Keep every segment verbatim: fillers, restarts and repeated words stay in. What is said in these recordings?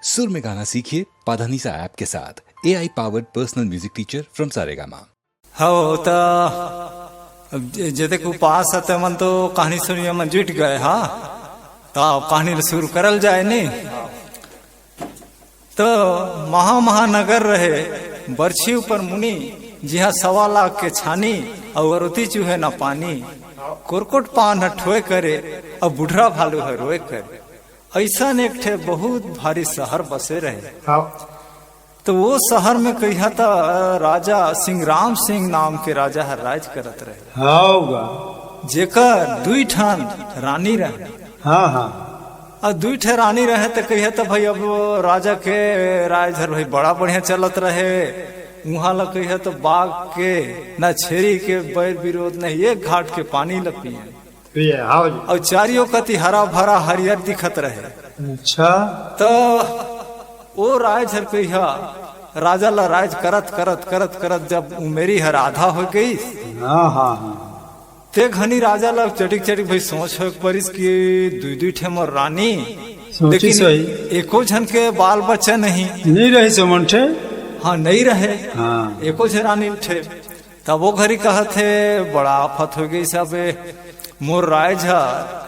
सुर में गाना सीखिए पाधानीसा ऐप के साथ। A I powered personal music teacher from Saregama. हो त, अब जे-, जेते के उपास हे, ते मन तो कहानी सुनिए मन जुट गए हा। त कहानी ल शुरू करल जाए नी। तो महा महानगर रहे, बरछी ऊपर मुनि, जिहाँ सवा लाख के छानी, अउ अरोती चूहे न पानी। कोरकोट पान ह ठोए करे, अउ बुढ़रा भालू ह रोए करे। अइसन एक ठे बहुत भारी शहर बसे रहे। हाँ। तो वो शहर में कहिया त राजा सिंह राम सिंह नाम के राजा ह राज करत रहे। हाँ गा। जेकर दुई ठन रानी रहे। हाँ, हाँ। अउ दुई ठे रानी रहे त कहिया त भाई अब राजा के राज हर भाई बड़ा बढ़िया चलत रहे। उहाँ ला कहिया त बाघ के न छेरी के बैर विरोध नहीं, एक घाट के पानी ल पिए। पिए, हाँ जी। अउ चारियों कति हरा भरा हरियर दिखत रहे। अच्छा। तो वो राज हर कहिया राजा ला राज करत, करत, करत, करत जब उमेरी हर आधा हो गई, हाँ, हाँ, हाँ। ते घनी राजा ला चटिक चटिक भाई सोच हो परिस कि दुई दुई ठे मोर रानी, सोची लेकिन सही। एको झन के बाल बच्चा नहीं। नहीं रहे से मन ठे। हाँ, नहीं रहे। हाँ। एको झे रानी ठे। तब वो घरी कहत हे, बड़ा आफत हो गई सब, मोर राज ह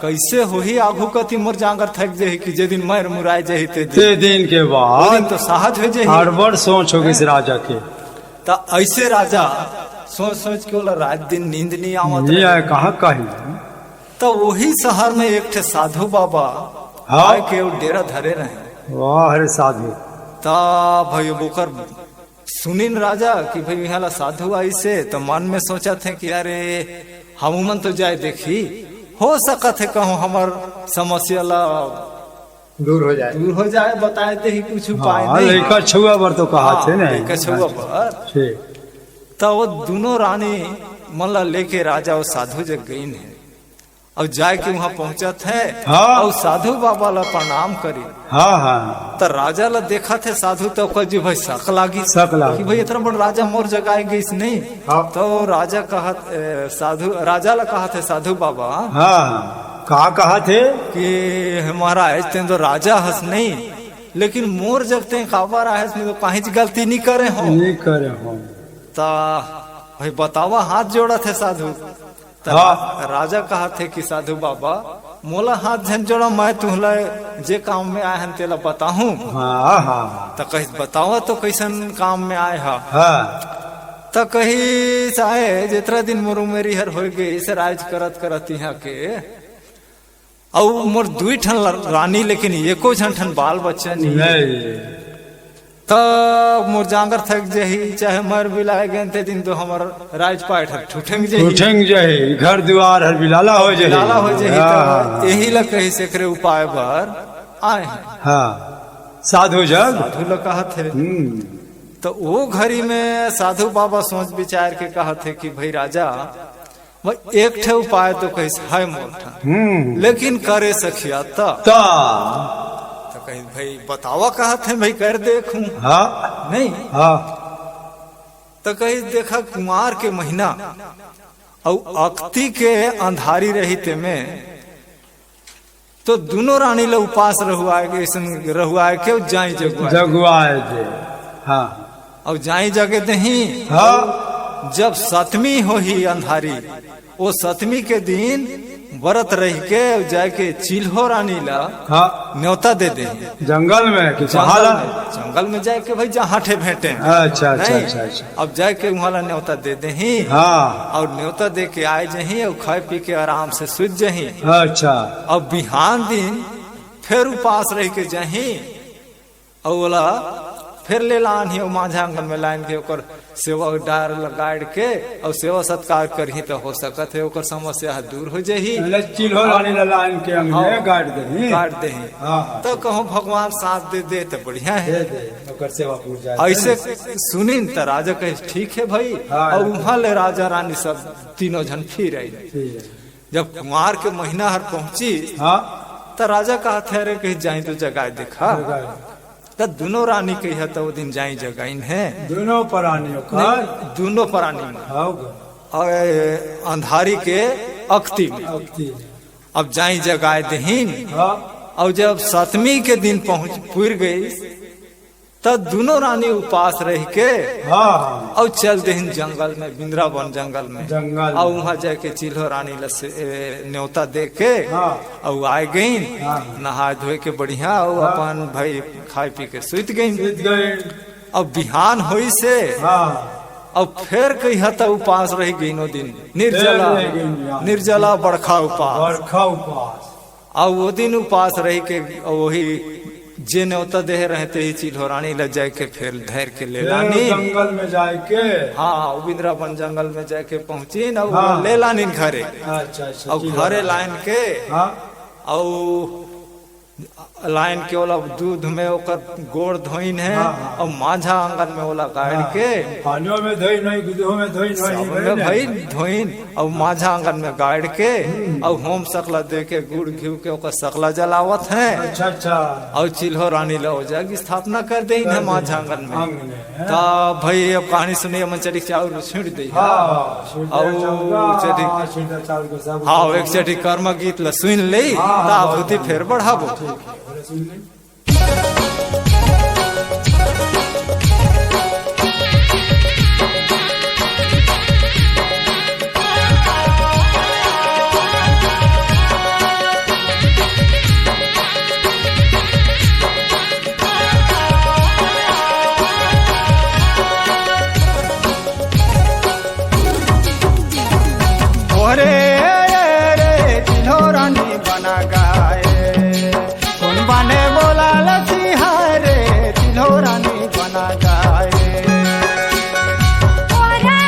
कैसे होही आघू कति मोर जांगर थक जाही कि जे दिन मर मुराय जाही ते दिन। ते दिन के बाद वो दिन तो सहज हो जाही। हड़बड़ सोच हो गई से राजा के। त ऐसे राजा सोच सोच के ओला रात दिन नींद नहीं आवत नहीं रहे। आए, कहाँ कही? त वही शहर में एक ठे साधु बाबा हाँ। आए के वो डेरा धरे रहे। वाह रे साधु। त भाई ओकर सुनिन राजा कि भाई इहाँ ला साधु आइसे, त मन में सोचत हे कि अरे हम मन तो जाए देखी, हो सकत हे कहूँ हमर समस्या ला दूर हो जाए। दूर हो जाए, बताए देही कुछ उपाय हाँ, नहीं। लइका छुआ बर तो कहा हाँ, थे नहीं। लइका छुआ बर। ठीक। त वो दोनों रानी मन ला लेके राजा वो साधु जग गइन हे। अउ जाए के उहाँ पहुँचत हे हाँ। अउ साधु बाबा ला प्रणाम करी। हाँ, हाँ। त राजा ला देखत हे साधु, त ओकर जी भाई शक लागी शक लागी। कि भाई इतना बड़ राजा मोर जगह आए गइस नहीं। हाँ। तो राजा कहत, ए, साधु, राजा ला कहत हे साधु बाबा। हाँ, हाँ। का कहत हे? कि महाराज तें तो राजा हस नहीं, लेकिन मोर जग तें काबर आए हस, मैं तो काहीच गलती नहीं करे हों। नहीं करे हों। त भाई बतावा, हाथ जोड़त हे साधु। त हाँ। रा-, राजा कहत हे कि साधु बाबा, मोला हाथ झन जोड़ा, मैं तुहला जे काम में आए हन तेला बताहूँ। हाँ, हाँ। त कहिस बतावा तो कैसन काम में आए हा? हाँ। त कहिस आए, जेतरा दिन मोर उमेरी हर होए गे, इसे राज करत करत इहाँ के अउ मोर दुई ठन ल-, रानी, लेकिन एको झन ठन बाल बच्चा नहीं। नहीं। त मोर जांगर थक जाही, चाहे मर बिलाए गेन ते दिन तो हमर राजपाट हर ठुठंग जाही। ठुठंग जाही, घर दुआर हर बिलाला हो जाही। बिलाला हो जाही, हाँ, त हाँ, हाँ। यही ला कहिस एकरे उपाय बर आए हन। हाँ, साधु जग। साधु ला कहत हे। हम्म। त वो घरी में साधु बाबा सोच विचार के कहत हे कि भाई राजा, भाई, एक ठे उपाय तो कहिस हे मोर ठन, हम्म। लेकिन करे सखिया त। त। त कहिस, भाई, बतावा कहत हे, भाई, कर देखूं। हाँ। नहीं? हाँ। त कहिस, देखा, कुंवार के महीना अउ अक्ती के अंधारी रही तेमे, तो दुनो रानी ल उपास रहुवाए के, अइसन रहुवाए के, अउ जाई जगुवाए। जगुवाए दे। हाँ। अउ जाई जगे देही। हाँ। जब सतमी होही अंधारी, ओ सतमी के दिन बरत रहि के अउ जाए के चिल्हो रानी ल हाँ। न्योता दे देही। जंगल में कि जंगल पहाड़ा? में, जंगल में जाए के भाई जहाँ ठे भेंटे। अच्छा, अच्छा, नहीं? अच्छा, अच्छा। अब जाए के उहाँ ला न्योता दे देही। हाँ। अउ न्योता दे के आए जही अउ खाए पी के आराम से सुत जही। अच्छा। अब बिहान दिन फेर उपास रहि के जही अउ ओला फेर ले लानही अउ माझा आंगन में लान के ओकर सेवा डार ल गाड़ के अउ सेवा सत्कार करही त हो सकत हे ओकर समस्या ह दूर हो जही। पहले चिल्हो रानी ला लान के अंगने हाँ। गाड़ देही। गाड़ देही। हाँ, हाँ। त कहूँ भगवान साथ दे दे त बढ़िया हे। दे दे, ओकर सेवा पूजा। अइसे सुनिन त राजा कहे, "ठीक हे भाई।" हाँ। अउ उहाँ ले राजा रानी सब तीनों झन फिर आइन। फिर आइन। जब कुंवार के महीना हर पहुँचिस, हाँ। त राजा कहत हे, "अरे, कहीं जाई तो जगाए देखा।" जगाए। त दुनो रानी कहिया त ओ दिन जाई जगाइन हे। दुनो परानी ओकर? नहीं, दुनो परानी में। हाँ, ओकर। अउ अंधारी के अक्ती में। अक्ती में। अब जाई जगाए देहिन। हाँ। अउ जब सतमी के दिन पहुंच पुर गई, त दुनों रानी उपास रह के हाँ, हाँ। अउ चल देहिन जंगल में, बिंद्रावन जंगल में। जंगल अउ में। वहां जाके चिल्हो रानी ल से, ए, न्योता दे के हाँ। अउ आए गईन, हाँ। नहाए धोए के बढ़िया, अउ हाँ। अपन भाई खाए पी के सुत गईन। सुत गईन। अब बिहान होई से हाँ। अब फेर कहिया त उपास रह गईन ओ दिन, निर्जला, फेर रह गईन बिहान। निर्जला बड़खा उपास। बड़खा उपास। अउ ओ दिन उपास रह के वही जे न्योता देहे रहे, तेही चिल्हो रानी ल जाए के फेर धर के ले फेर लानी। जंगल में जाए के। हाँ, उ बिंद्रावन जंगल में जाए के पहुंचिन, अउ हाँ। ले लानिन घरे। अच्छा, अच्छा, अउ चिल्हो घरे रानी। लाइन के, हाँ। अउ लाइन के ओला दूध में ओकर गोड़ धोइन हे, हाँ, हाँ। अउ माझा आंगन में ओला गाड़ हाँ। के। पानियों में धोइन होई, दूधों में धोइन होई, सब धोइन में है। भाई धोइन, अउ माझा आंगन में गाड़ के, हम्म। अउ होम सकला दे के, गुड़ घिउ के ओकर सकला जलावत हे। अच्छा, अच्छा। अउ चिल्हो रानी ल ओ जग स्थापना कर देइन हे कर माझा देइन। आंगन में। आंगन में, हैं? त भाई अब कहानी सुनिए, मन चली चाउर छींट दे। हाँ, हाँ, छींट दे अउ चाउर, चली हाँ, छींट दे चाउर को सब हाँ, एक चली कर्म गीत ल सुन ले, हाँ, हाँ, त बहुत आहुति बढ़िया। फेर बढ़ाबो। ठीक है, बोले सुन ले। ओरे रे, चिल्हो रानी बना गाए। कोन बने बोला लसी हाय रे, चिल्हो रानी बना गाए। ओरे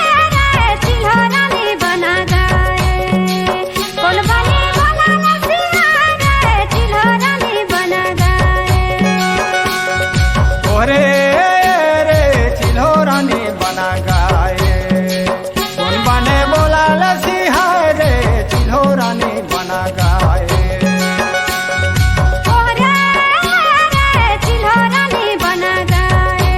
रे, चिल्हो रानी बना गाए। कोन बने बोला लसी हाय रे, चिल्हो रानी बना गाए। ओरे रे, चिल्हो रानी बना गाए। कोन बने बोला लसी हाय रे, चिल्हो रानी बना गाए। ओरे रे, चिल्हो रानी बना गाए।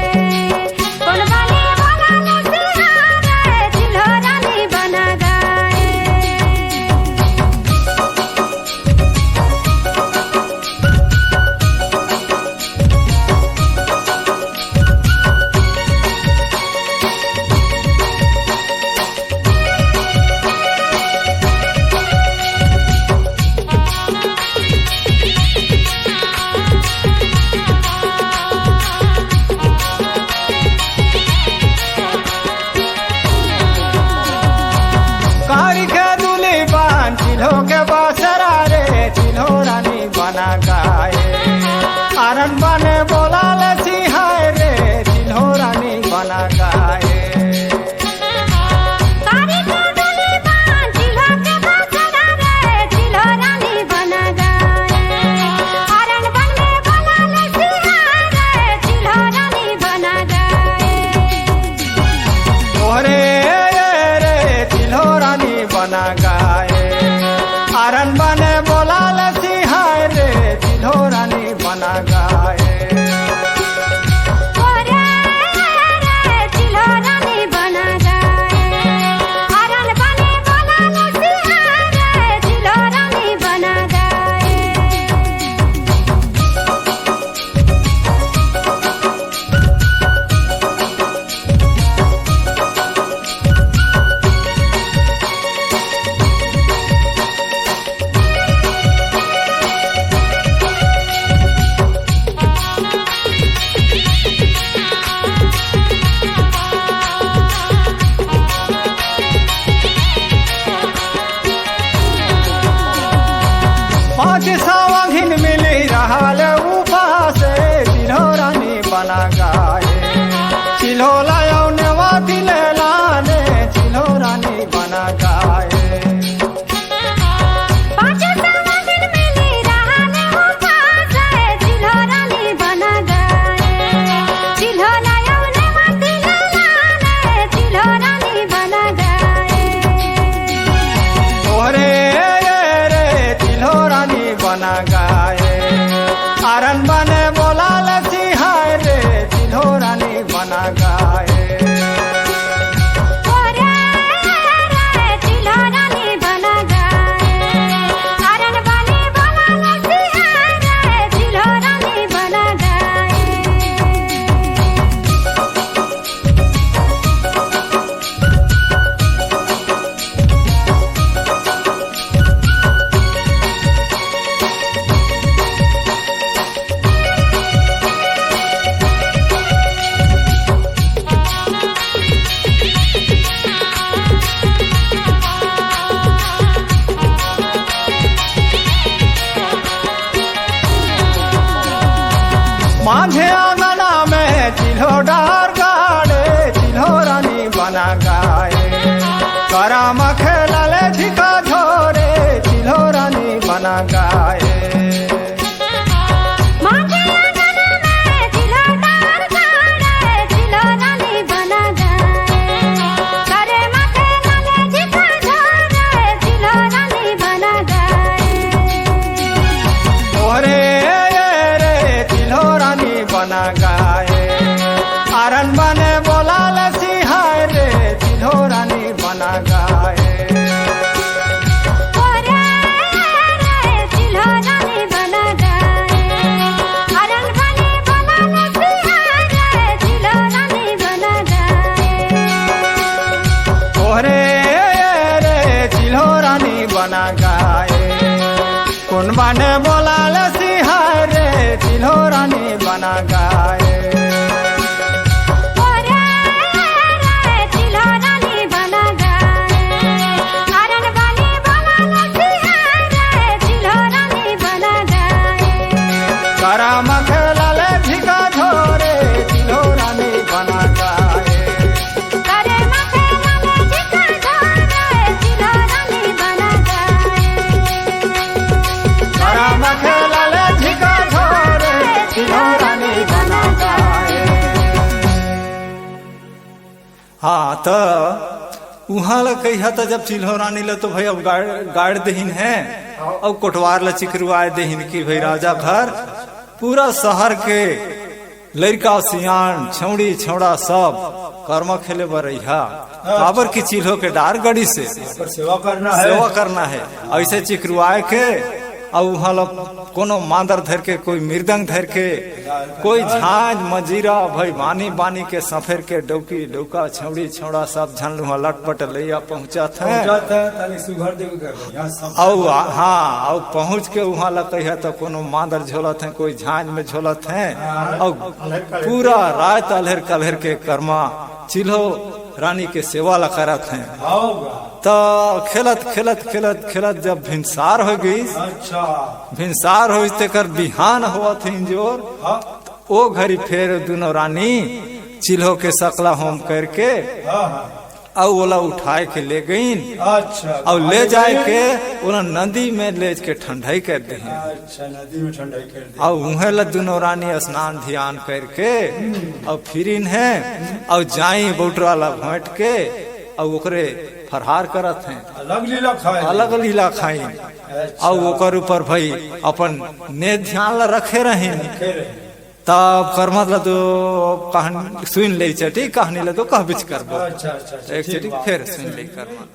कोन बने बोला लसी हाय रे, चिल्हो रानी बना गाए। कारी के दुली बान चिल्हो के बासरा रे, चिल्हो रानी बना गाए। आरन बने बोला लसी हाय रे, चिल्हो रानी बना गाए। कारी के दुली बान चिल्हो के बासरा रे, चिल्हो रानी बना गाए। आरन बने बोला लसी हाय रे, चिल्हो रानी बना गाए। ओरे रे, चिल्हो रानी बना गाए। आरन बने बोला लसी हाय रे, चिल्हो रानी बना गाए। ओरे रे, चिल्हो रानी बना गाए। आरन बने बोला लसी हाय रे, चिल्हो रानी बना गाए। पाँच सौ अघिन मिली रहल उपास, चिल्हो रानी बना गाए। चिल्हो लायो नेवा दिले लाने, चिल्हो रानी बना गाए। पाँच सौ अघिन मिली रहल उपास, चिल्हो रानी बना गाए। चिल्हो लायो नेवा दिले लाने, चिल्हो रानी बना गाए। ओरे रे, चिल्हो रानी बना गाए। आरन बने बोला लसी हाय रे, चिल्हो रानी बना गाए। माझे आंगना में चिल्हो डार गाड़े, चिल्हो रानी बना गाए। करा मखे लाले झिका झोरे, चिल्हो रानी बना गाए। माझे आंगना में चिल्हो डार गाड़े, चिल्हो रानी बना गाए। करे मखे लाले झिका झोरे, चिल्हो रानी बना गाए। ओरे रे चिल्हो रानी बना गाए। आरन बने बोलाल सिहारे, चिल्हो रानी बना गाए। ओरे रे चिल्हो रानी बना गाए। आरन बने बोलाल सिहारे, चिल्हो रानी बना गाए। ओरे रे चिल्हो रानी बना गाए। कोन बने बोलाल सिहारे, चिल्हो रानी बना गाए। ओरे रे चिल्हो रानी बना गाए। आरन बने बोलाल सिहारे, चिल्हो रानी बना गाए। करा मखे लाले झिका झोरे, चिल्हो रानी बना गाए। करे मखे लाले झिका झोरे, चिल्हो रानी बना गाए। करा मखे लाले झिका झोरे, चिल्हो रानी बना गाए। हाँ, त उहाँ ल कहिया त जब चिल्हो रानी ल तो भाई अब गाड़, गाड़ देहिन है, अब कोटवार ल चिकरुआए देहिन कि भाई राजा घर पूरा शहर के लइका सियान, छौड़ी छौड़ा सब करमा खेले बर रहिहा। हाँ। काबर कि चिल्हो के डार गड़ी से पर सेवा करना है। सेवा करना है। ऐसे चिकरुआए के, अउ उहाँ ल कोनो मांदर धर के, कोई मृदंग धर के, कोई झांझ मजीरा, भाई बानी बानी के सफेर के डौकी डौका, छौड़ी छौड़ा सब झन उहाँ लटपट लइया पहुँचत हैं। पहुँचत हैं, तनी सुघर देख के बढ़िया सब अउ आ-, हाँ, अउ पहुँच के उहाँ ल कहिया त कोनो मांदर झोलत हैं, कोई झांझ में झोलत हैं, हाँ, अउ अलहर कलहर पूरा के। रात अलहर कलहर के करमा चिल्हो रानी के सेवा ल करत हैं। हाँ बा। त खेलत, खेलत, खेलत, खेलत जब भिनसार हो गइस, अच्छा। भिनसार होइस तेकर बिहान होवत हे इंजोर, हाँ। ओ घरी फेर दुनो रानी चिल्हो के सकला होम करके हाँ, हाँ। अउ ओला उठाए के ले गईन। अच्छा, अउ ले जाए के ओला नदी में ले के ठंडाई कर देहिन। अच्छा, नदी में ठंडाई कर दे। अउ उहें ल दुनो रानी स्नान ध्यान करके अउ फिरिन है अउ जाई बउटरा ला भोंट के अउ ओकरे फरहार करत हैं। अलग लीला खाए। अलग लीला खाइन। अच्छा। अउ ओकर ऊपर भाई अपन ने ध्यान ला रखे रहिन। रखे रहिन। तब करमत ला तो कहानी सुन ले चटी, कहानी ला तो कहबिच करबो। अच्छा, अच्छा, अच्छा, एक ठीक चटी बात। फेर सुन ले करमत।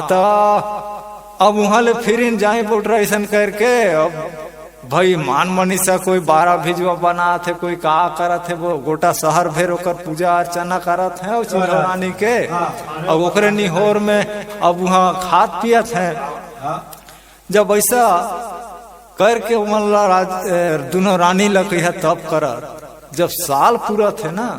त अब उहाँ ले फिरिन जाई बोल रहे अइसन करके। अब भाई, मान मनीषा कोई बारा भिजुआ बनात हे, कोई का करत हे, वो गोटा शहर भेर ओकर पूजा अर्चना करत हे अउ चिल्हो रानी के। हाँ। अब ओकरे निहोर में अब उहाँ खात पियत हे। हाँ। जब अइसा करके ओमन ला राज-, ए, दुनों रानी ला कहिया तप करत, जब साल पूरत हे ना,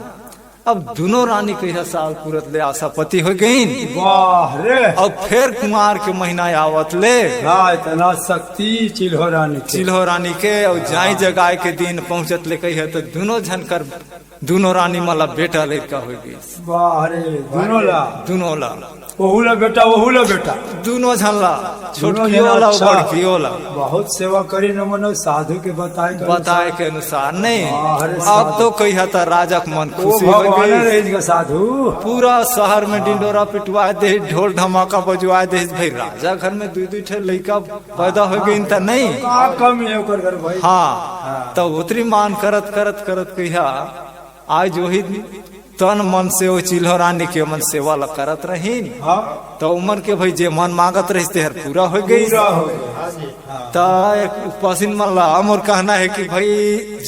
अब दुनों रानी कहिया साल पूरत ले आशापति हो गईन। वाह रे। अब फेर कुमार के महीना आवत ले हाँ, इतना शक्ति चिल्हो रानी के। चिल्हो रानी के, अउ जाई जगाए के दिन पहुंचत ले कहिया, त दुनों झन कर, दुनों रानी मन ला बेटा लइका हो गई। वाह रे, दुनों ला। दुनों ला। ओहू ला बेटा, ओहू ला बेटा। दुनों झन ला, दुनों छोटकियो झन ला, अच्छा। बड़कियो ला। बहुत सेवा करिन ओमन साधु के बताए के बताए अनुसार। के अनुसार नहीं। वाह रे अब साधु। तो कहिया त राजा के मन ओ खुशी हो भगवान गई। रहिस गा साधु। पूरा शहर में डिंडोरा पिटवा दे, ढोल धमाका बजवा दे, भाई राजा घर में दुई दुई ठे लइका पैदा हो गई त नहीं। का कमी हे ओकर घर भाई? हाँ। हाँ। त उतरी मान करत करत करत कहिया आज वही तन मन से वो चिल्हो रानी के मन सेवा ला करत रहिन। हाँ। त उमन के भाई जे मन मांगत रहिस तेहर पूरा हो गई। पूरा हो गई। हाँ। त एक उपासिन मन ला मोर कहना हे कि भाई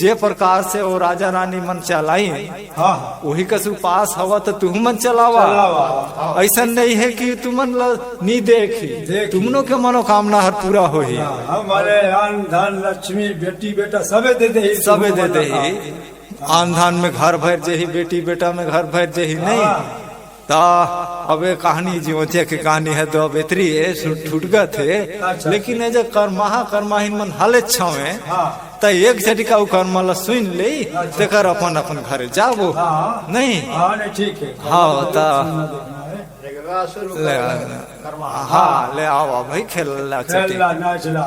जे प्रकार से वो राजा रानी मन चलाइन, हाँ, हाँ। वही कस उपास हवा त तुहू मन चलावा। चलावा। अइसन नहीं हे कि तुमन ला नी देखी, देखी। तुमनों के मनोकामना हर पूरा होही। हाँ, हमारे अन्न धन लक्ष्मी बेटी बेटा सबे दे देही, सबे तुहू दे मन ला देही। काम। अन्न धन में घर भर जेही, बेटी बेटा में घर भर जेही, नहीं? हाँ। त अब ये कहानी जिवंतिया के कहानी हे, त अब एतरी हे, सु-, छूट गत हे। अच्छा। लेकिन ये जो कर्माहा कर्माहिन मन हले छवे, हाँ। त एक झटिका उ कर्मा ला सुन ले, अच्छा। तेकर अपन अपन घरे जाबो। हाँ। नहीं? हाँ, नहीं, ठीक हे। हाँ, त सुनना देखना हे। ले, हाँ, ले आवा भाई, खेल ला चटी। खेल ला, नाच ला।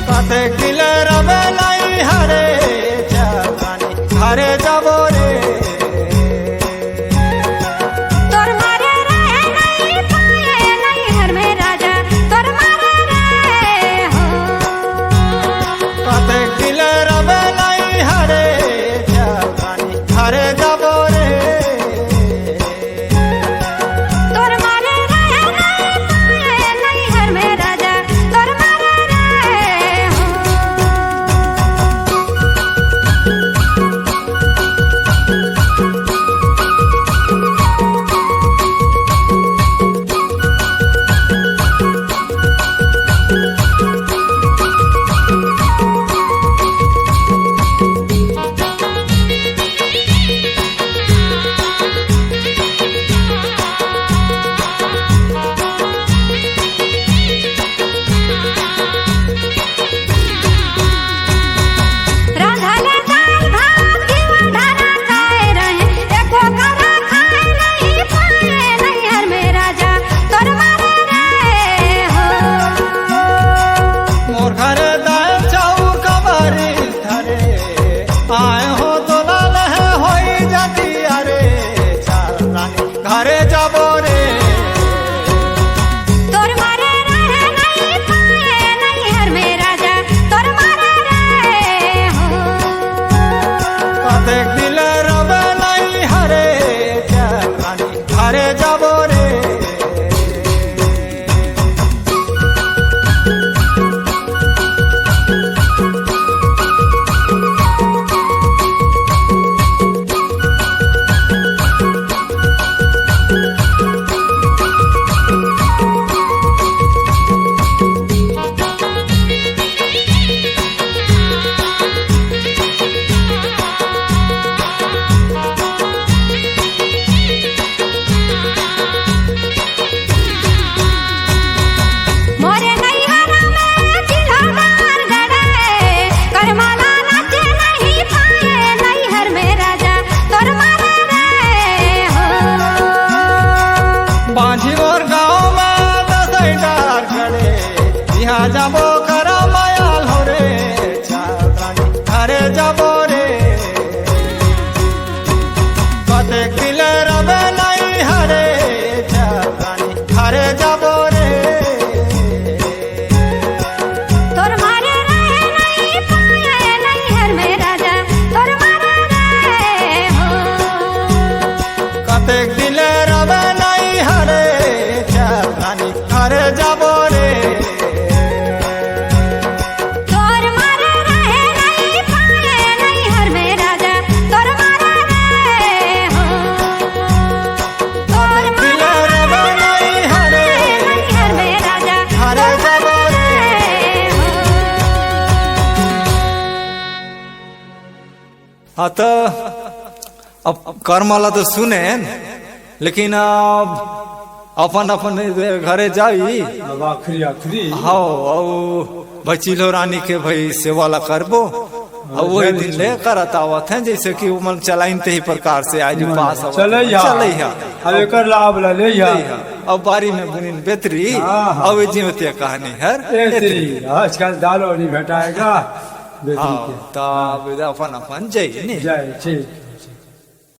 कते किले रबे लाई हरे चलानी, हरे जाबो रे। तोर मारे रहे नहीं पाए नहीं हर में राजा, तोर मारे रहे हो। कते किले रबे लाई हरे चलानी, हरे जाबो रे। तोर मारे रहे नहीं पाए नहीं हर में राजा, तोर मारे रहे हो। रांधा ले दाल भात घीव ढारा खाए रहे, एको करा खाए नहीं पाए नैहर में राजा तोर मारे रहे हो। मोर घर दाल चाउर कबारी धरे, आए हो दुलाल है होई जाती अरे, चार रानी घरे जाबो रे। तोर मारे रहे नहीं पाए नैहर में राजा, तोर मारे रहे हो। कतेक दिन रबे नैहरे, चल रानी घरे जाबो रे। हाँ, त अब कर्म ला तो सुने, लेकिन अब अपन अपन घरे जाई। अब आखिरी आखिरी। हाँ, अउ भाई चिल्हो रानी के भाई सेवा ला करबो। अब वही दिन ले करत आवत हैं, जैसे कि उमन चलाइन ते ही प्रकार से आज पास आवत हैं। चलैया। चलैया। अब एकर लाभ ला लेया। अब बारी में बुनिन बेतरी। हाँ, हाँ। अब जीवतिया कहानी हर ए तेरी, आजकल दाल और नहीं भेटाएगा। बेतरी हाँ, के। तब अपन अपन जय नहीं। जय, ठीक।